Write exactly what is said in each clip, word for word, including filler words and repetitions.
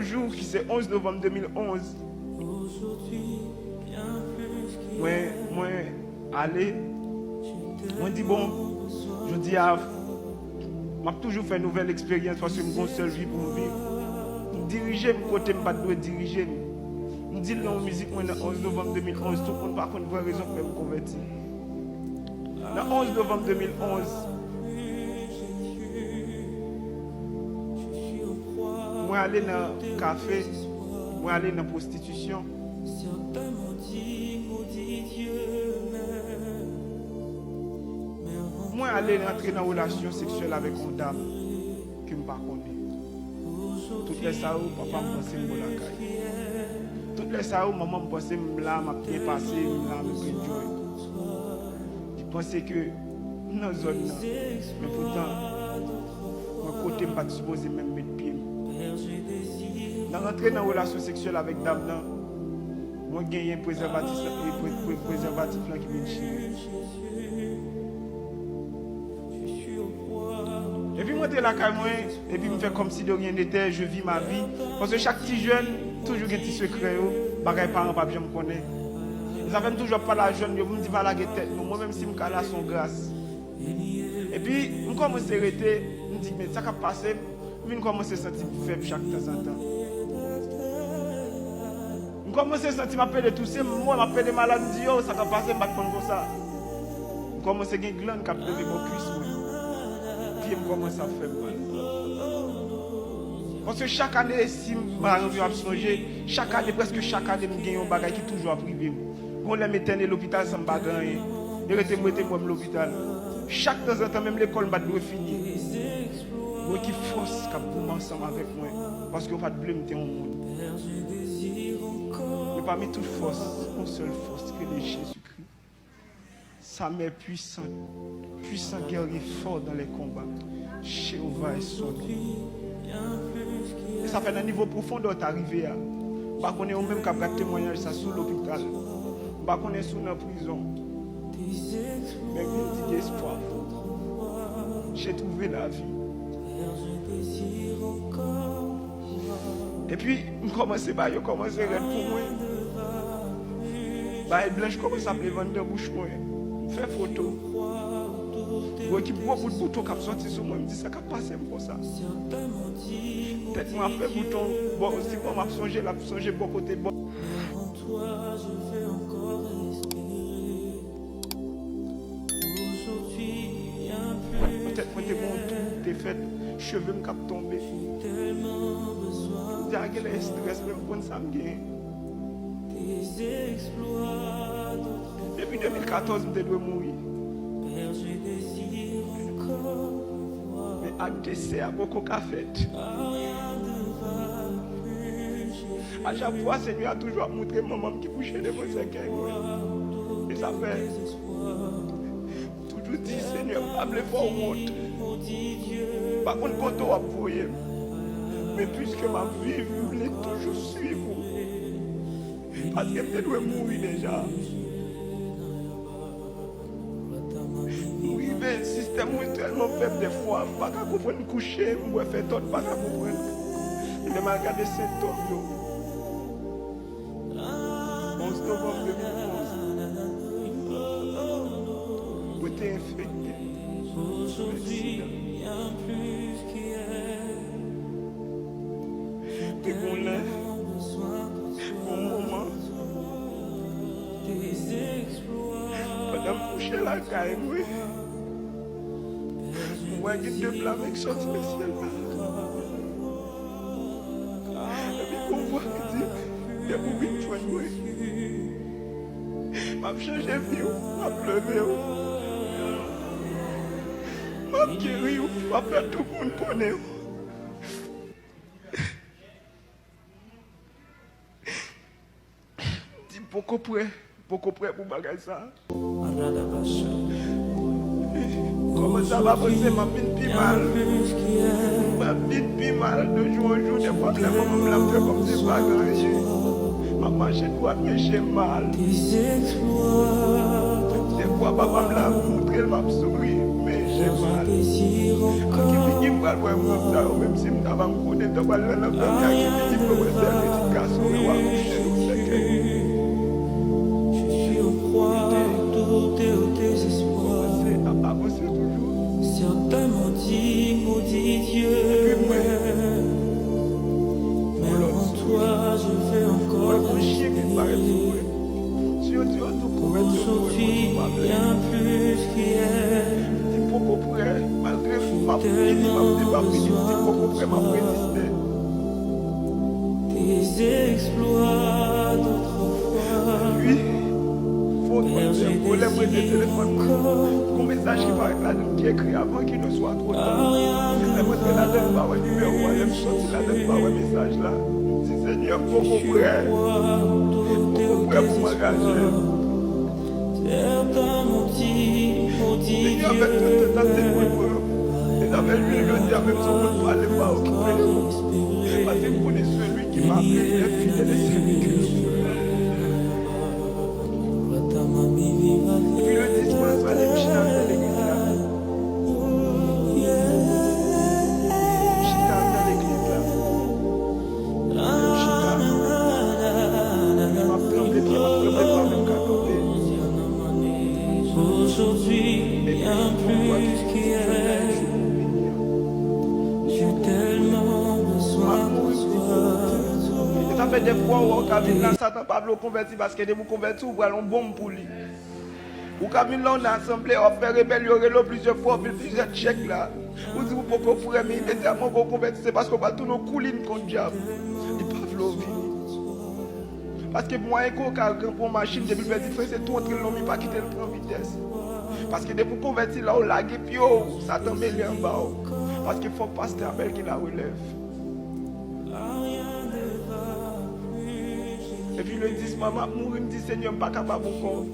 Jou ki se onz novanm de mil onz, mwen, mwen ale, mwen di, bon, jodi a, m ap toujou fè nouvèl eksperyans paske m gon sèl vi pou m viv. M dirije m kote m pa t dwe dirije m. M di l nan yon mizik mwen nan onz novanm de mil onz, tout moun pa konn vrè rezon k fè m konvèti. Nan onz novanm de mil onz, mwen ale nan kafe, mwen ale nan pwostitisyon. Mwen ale rantre nan relasyon seksyèl avèk yon dam ke m pa konnen. Tout lè sa yo, papa m panse m bò lakay. Tout lè sa yo, manman m panse m la, m ap byen pase, m la, m ap enjoy. Li panse ke m nan zòn nan, men poutan, mwen kote m pa t sipoze menm met pye m. Nan rantre nan relasyon seksyèl avèk dam nan, mwen genyen prezèvatif, pre-, pre-, prezèvatif lan ki vin chire. Epi m rantre lakay mwen, epi m fè kòmsi de rien n'était, je vis ma vie. Paske chak ti jèn toujou gen ti sekrè yo, bagay paran p ap janm konnen. E sa fè m toujou ap pale a jèn yo, pou m di pa lage tèt nou. Mwen menm si m ka la, se yon gras. Epi m kòmanse rete, m di, men sa k ap pase m? M vin kòmanse santi m fèb chak tanzantan. M kòmanse santi m ap pede touse, m wè m ap pede malad, m di, yo, sa k ap pase m, m pa t konn konsa. M kòmanse gen glann k ap leve bò kwis mwen. Pye m kòmanse ap fè m mal. Paske chak ane, si m pa rantre, m ap sonje, chak ane, prèske chak ane, m gen yon bagay ki toujou ap rive m. Gon lè m etène lopital san m pa gen anyen. E rete m rete m wè m lopital. Chak tanzantan, menm lekòl m pa t dwe fini. Mwen ki fòs k ap goumen ansanm avèk mwen, paske yo pa t vle m te yon moun. Men pami tout fòs, yon sèl fòs ki rele Jezikri. Sa mè pwisan, pwisan gèrye fò dan lè konba. Jewova è son non. E sa fè nan nivo pwofondè w ta rive a. M pa konnen ou menm k ap gad temwayaj sa sou lopital. M pa konnen si w nan prizon. Men vin di gen espwa pou ou. J'ai trouvé la vie. Epi, m kòmanse ba yo, kòmanse rèd pou mwen. Bagay blanch kòmanse ap leve anndan bouch mwen. M fè foto. Gwo ekip gwo bout bouton k ap sòti sou mwen, m di sa k ap pase m konsa. Tèt mwen ap fè bouton, bò, si bò m ap sonje, l ap sonje bò kote bò. Nan tèt mwen te gen yon tou, te fèt, cheve m k ap tonbe. M di, a, genlè estrès, men m konn sa m genyen. Depi de mil katòz, m te dwe mouri. Men ak desè a poko ka fèt. A chak fwa, Senyè a toujou ap montre manman m ki kouche devan sèkèy mwen. E sa fè, toujou di, Senyè, m pa vle fè w wont. M pa konn kote w ap voye m. Men piske m ap viv, m vle toujou swiv ou. Paske m te dwe mouri deja. M rive, sistèm mwen tèlman fèb dèfwa, m pa ka konprann kouche, m wè fè tòt, m pa ka konprann. Lè m al gade sentòm yo, onz novanm de mil onz, mwen te enfekte. Mwen sida. Te gon lè, gon moman, pandan m kouche lakay mwen, m wè gen de pla men k sòti nan syèl la. Epi gon vwa ki di, depi w vin jwenn mwen, m ap chanje vi w, m ap leve w, m ap geri w, m ap fè tout moun konnen w. Di poko prè, poko prè pou bagay sa. Kòman sa va panse m ap vin pi mal? M ap vin pi mal de jou an jou, dèfwa m lè manman m la m fè kòm se pa gen anyen. M ap mache dwat men je mal. Dèfwa papa m la m montre l m ap souri men je mal. Ak ki figi m Pral wè moun sa yo, menm si m ta va m konnen, m ta pral nan lanmè, m ta gen pitit mwen, mwen fè pitit gason, yo akouche, yo fè kè. Je suis au croire tout est au désespoir. Kòmanse ap avanse toujou. Certains m'ont dit, maudit Dieu. Epi mwen, mais en toi je veux encore espérer. Si yo di yo tou konvèti, yo tou konvèti, pa vle. Di m poko prè, malgre m ap vini, m ap vini, m ap vini, di m poko prè, m ap reziste. Wi, fò mwen, fò lè mwen gen telefòn mwen, gon mesaj ki parèt ladan ki ekri avan ki nou swa twò ta. Lè m antre ladan, m pa wè nimewo a, lè m soti ladan, m pa wè mesaj la. M di, Senyè, m poko prè. M poko prè pou m angaje. Senyè, avèk tout tantasyon mwen pran, e avèk lwil jodi a, menm si moun pale, m pa okipe yo. Paske m konnen celui qui m'appelle est fidèle et celui que je veux. Epi le dis mwen, m ale, m chita anndan legliz la. M chita anndan legliz la. Lè m chita, m ap tranble, pye m ap tranble, m pa menm ka kanpe. Epi, yon vwa ki soti, m wè yon jou pou vini an. M ap mouri, m di, Bondye. E sa fè de fwa w wè w ka vin la, Satan pa vle w konvèti, paske depi w konvèti, ou pral yon bonm pou li. Ou ka vin la, w nan asanble, w ap fè rebèl, yo rele w plizyè fwa, w fè plizyè tchèk la. Ou di ou poko prè, men imedyatman ke w konvèti, se paske w pral tounen yon koulin kont dyab. Li pa vle w vini. Paske mwayen ke w ka ranpran yon machin, depi l pèdi fren, se tou antre l nan men, pa kite l pran vitès. Paske depi w konvèti la, w lage pye w, Satan mele anba w. Paske fòk pastè Abèl gen larelèv. Epi le dis mwen, m ap mouri, m di, Senyè, m pa kapab ankò.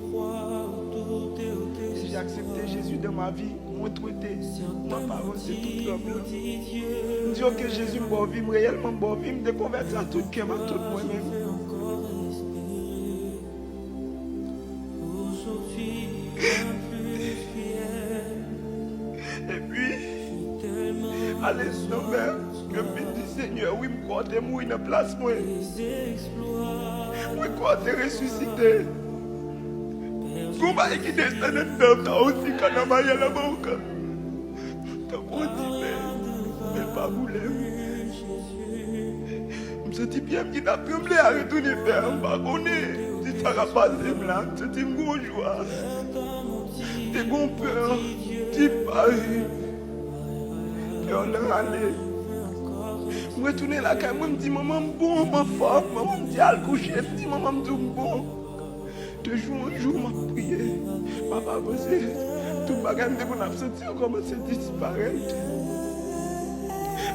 J'ai accepté Jésus dans ma vie, mwen twete, m ap avanse tout tranblan. M di, oke, Jezi, m ba w vi m, reyèlman m ba w vi m, m dekonvèti ak tout kè m, ak tout mwen menm. Epi, ale nan mè, ke m vin di, Senyè, wi, m kwè w te mouri nan plas mwen. Mwen kwè w te resisite. Gon bagay ki desann anndan m nan, osi kannavalya la boka. Tankou yon dife, men l pa boule m. M santi pye m ki t ap tranble a retounen fè a, m pa konnen si sa k ap pase m la. M santi m gon jwa. M te gon pè, m di, Pare. Kè w nan ale. M retounen lakay mwen, m di, Manman, m bon, m anfòm. Manman m di, Al kouche. M di, Manman, m di w m bon. De jou an jou, m ap priye, m ap avanse. Tout bagay m te konn ap santi yo kòmanse disparèt.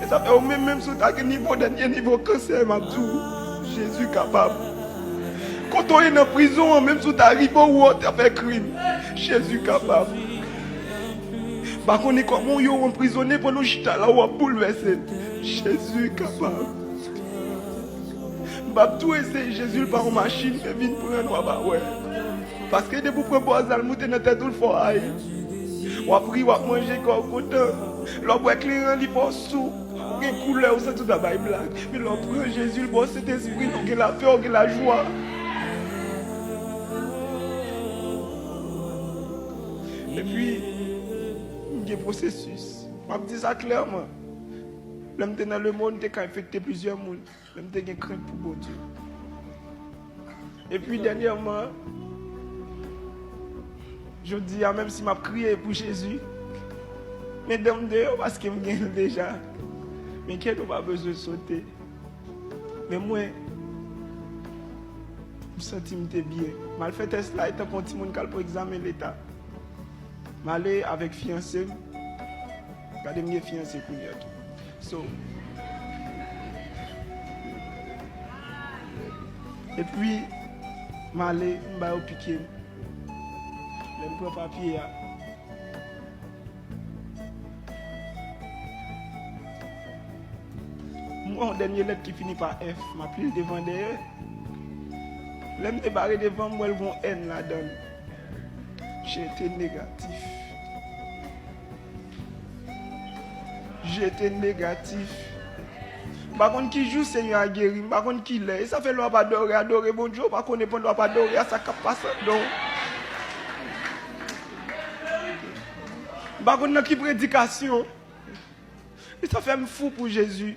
E sa fè ou menm, menm si w ta gen nivo, dènye nivo kansè, m ap di w, Jezi kapab. Kote w ye nan prizon an, menm si w ta rive ou wè w ta fè krim, Jezi kapab. M pa konnen kòman w ye w anprizone, pandan w chita la, w ap boulvèse. Jezi kapab. M p ap tou eseye Jezi, l pa yon machin, men vin pran n, w ap wè. Paske depi w pran bwaz la, l moute nan tèt ou, l fè w ay. W ap ri, w ap manje, kè w kontan. Lè w bwè kleren, li fè w sou. Ou gen koulè, ou santi w ta bay blag. Men lè w pran Jezi, l ba w Sentespri, ou gen lapè, ou gen lajwa. Epi, m gen pwosesis. M ap di sa klèman. Lè m te nan lemonn, m te ka enfekte plizyè moun. Men m te gen krent pou Bondye. Epi dènyèman, jodi a, menm si m ap kriye pou Jezi, men dan m deyò paske m gen l deja. Men kè nou pa bezwen sote. Men mwen, m santi m te byen. M al fè tès la, e tankou yon timoun k al pran egzamen leta. M ale avèk fiyanse m. Gade m gen fiyanse kounye a tou. So, epi, m ale, m ba yo pike m. Lè m pran papye a, m wè yon dènye lèt ki fini pa F, m ap li l devan dèyè. Lè m debare devan, m wè l gon N ladan l. J te negatif. J Jete negatif. M pa konn ki jou Senyè a geri, m pa konn ki lè. E sa fè lè w ap adore, adore Bondye, ou pa konnen pandan w ap adore a sa k ap pase anndan w. M pa konn nan ki predikasyon. E sa fè m fou pou Jezi.